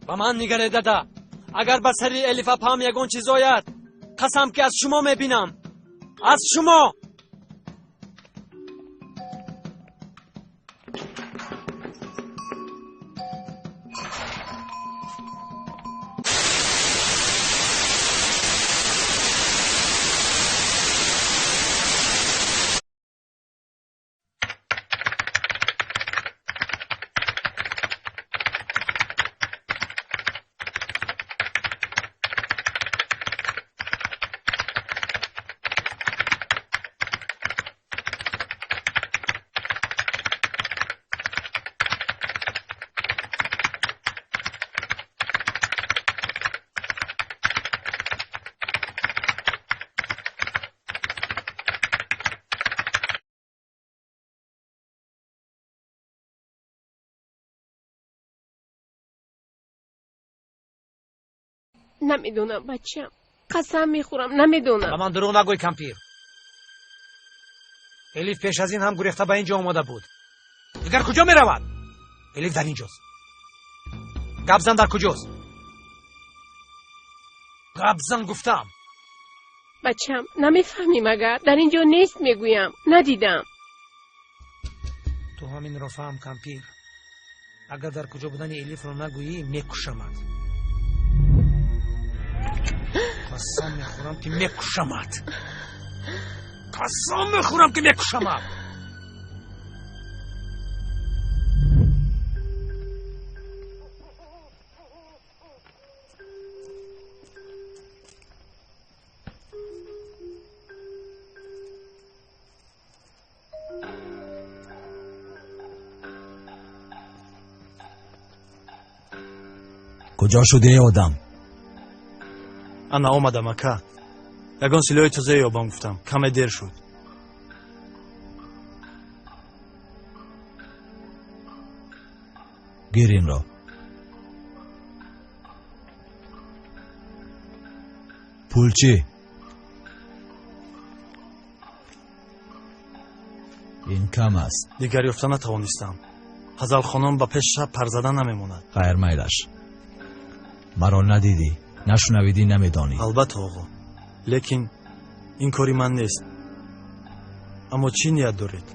Ба ман нигаред, дада. Агар ба сари Элиф апам ягон чиз ояд, қасам ки аз шумо мебинам, аз шумо. Намедонам, бачам, қасам мехӯрам, намедонам. Ба ман дурӯғ нагӯй, кампир. Элиф пеш аз ин ҳам гурехта ба ин ҷо омода буд. Дигар куҷо меравад? Элиф дар ин ҷост. Гап зан, дар куҷост? Гап зан, гуфтам. Бачам, намефаҳмӣ магар? Дар ин ҷо нест, мегӯям, надидам. Ту ҳаминро фаҳм, кампир, агар дар куҷо будани Элифро нагӯӣ, мекушамад. Қасам мехӯрам ки мекушамад. Қасам мехӯрам ки мекушамад. Куҷо шуди, эй одам? Ана омадам, ака. Ягон силоҳи тозае ёбам гуфтам, каме дер шуд. Гир инро. Пул чӣ? Ин кам аст. Дигар ёфта натавонистам. Ҳазалхонон ба пеш шаб парзада намемонад. Хайр, майлаш. Маро надидӣ. Нашунавидӣ, намедонӣ. Албатта, оғо, лекин ин кори ман нест. Аммо чӣ ният доред?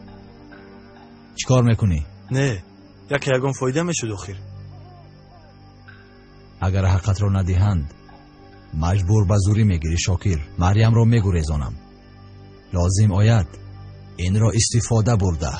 Чӣ кор мекунӣ? Не, яке ягон фоида мешуд охир. Агар ҳаққатро надиҳанд, маҷбур ба зурӣ мегирӣ, Шокир. Марьямро мегурезонам. Лозим ояд, инро истифода бурда.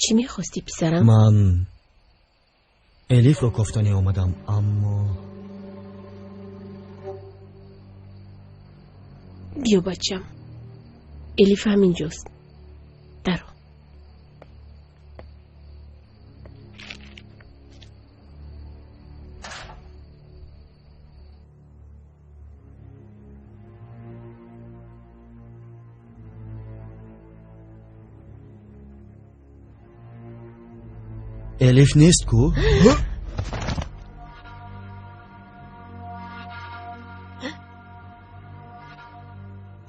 Чӣ мехостӣ, писарам? Ман Элифро кофтанӣ омадам, аммо Биё, бачам, Элиф ҳаминҷост. Даро. Элиф нест ку?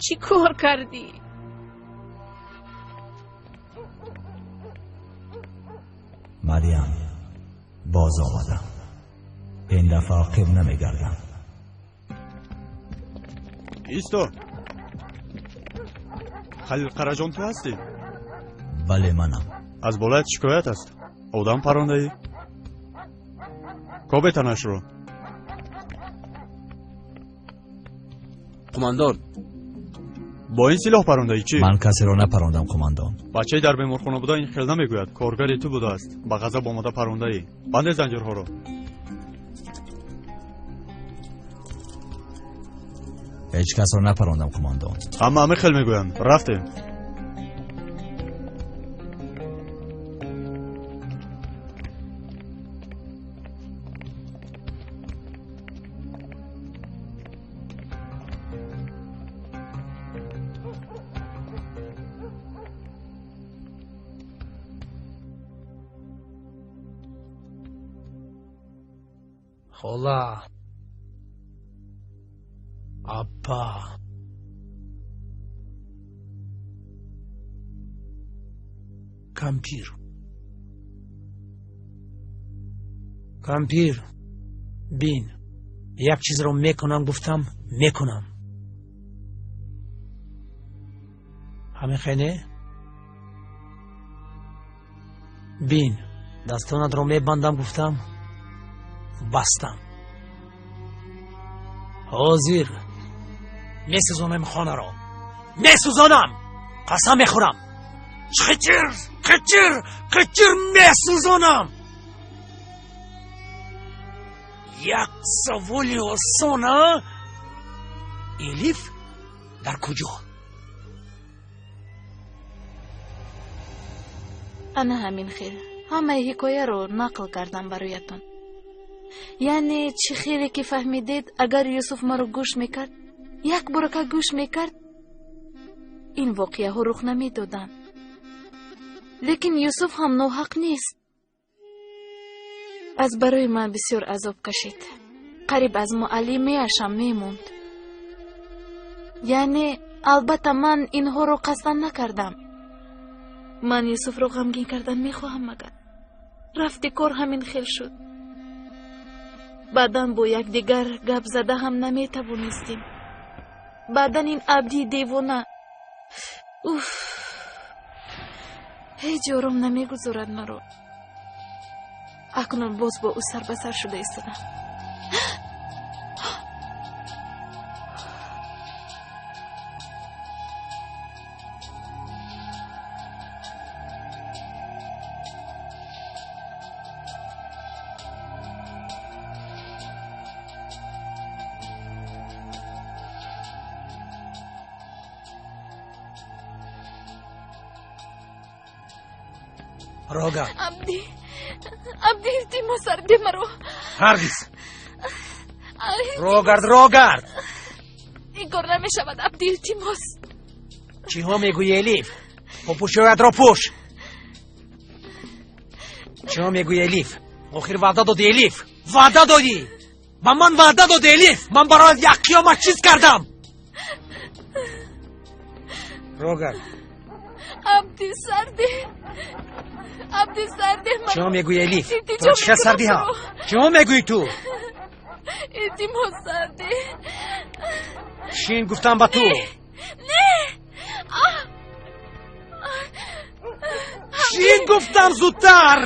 Чӣ кор кардӣ? Марьям, боз омадам. Ин дафъа ақиб намегардам. Исто, Халил Қараҷон, ту ҳастӣ? Бале, манам. Аз болоят шикоят аст. Одам парондаӣ. Кобе танашро. Қумандон, бо ин силоҳ парондаӣ чӣ? Ман касеро напарондам, қумандон. Бачаи дар беморхона буда ин хел намегӯяд. Коргари ту будааст. Ба ғазаб омода парондаӣ. Банде занҷирҳоро. Ҳеҷ касро напарондам, қумандон. Ҳама ҳамин хел мегӯянд. Рафтем. Хола, апа, кампир, кампир, бин, як чизро мекунам гуфтам, мекунам. Ҳамин хене? Бин, дастонатро мебандам гуфтам, бастам. Ҳозир месӯзонам хонаро, месӯзонам, қасам мехӯрам. Қичир, қичир, қичир месӯзонам. Як саволи осон, а? Элиф дар куҷо? Ана ҳамин хел ҳамаи ҳикояро нақл кардам бароятон. Яъне чӣ хеле ки фаҳмидед, агар Юсуф маро гӯш мекард, як борака гӯш мекард, ин воқеаҳо рух намедоданд. Лекин Юсуф ҳам ноҳақ нест. Аз барои ман бисёр азоб кашид. Қариб аз муаллимияшам мемонд. Яъне албатта ман инҳоро қасдан накардам. Ман Юсуфро ғамгин кардан мехоҳам, магар рафти кор ҳамин хел шуд. Баъдан бо якдигар гап зада ҳам наметавонистем. Баъдан ин абдии девона, уф, ҳеҷ ором намегузорад маро. Акнун боз бо ӯ сар ба сар шуда истодам. Рога. Абди. Абди, илтимос, сарде маро. Ҳаргиз. Рогард, рогард. Ин кор намешавад, Абди, илтимос. Чиҳо мегӯӣ, Элиф? Попӯшоятро пӯш. Чиҳо мегӯӣ, Элиф? Охир ваъда додӣ, Элиф. Ваъда додӣ. Ба ман ваъда додӣ, Элиф. Ман бароят як қиёмат чиз кардам. Рогард. Абди, сарде. Абди, сарде маро. Чиҳо мегӯӣ, Элиф? Туро чӣ хел сардӣ ҳам? Чиҳо мегӯӣ ту? Илтимос, сарде. Шин гуфтам ба ту. Не. Шин гуфтам зудтар.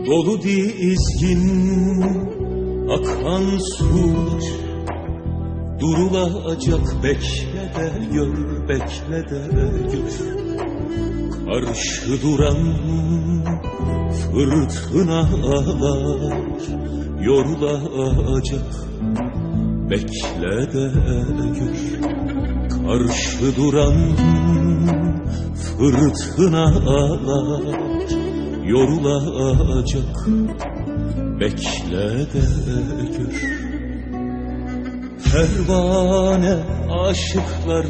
Dolu dizgin akan sular durulacak, bekle de gör, bekle de gör. Karşı duran fırtınalar yorulacak, bekle de gör. Karşı duran fırtınalar yorulacak, bekle de gör. Pervane aşıklar,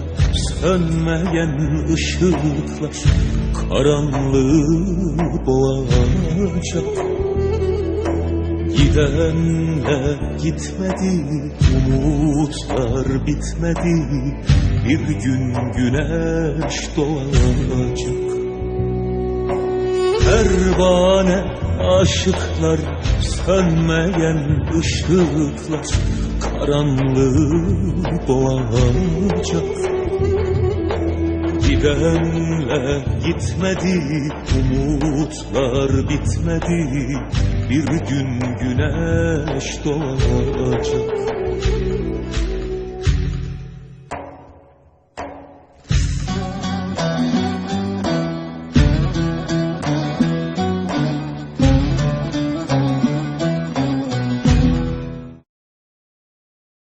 sönmeyen ışıklar karanlığı boğacak. Gidenler gitmedi, umutlar bitmedi, bir gün güneş doğacak. Pervane aşıklar, sönmeyen ışıklar karanlığı boğacak. Gidenler gitmedi, umutlar bitmedi, bir gün güneş doğacak.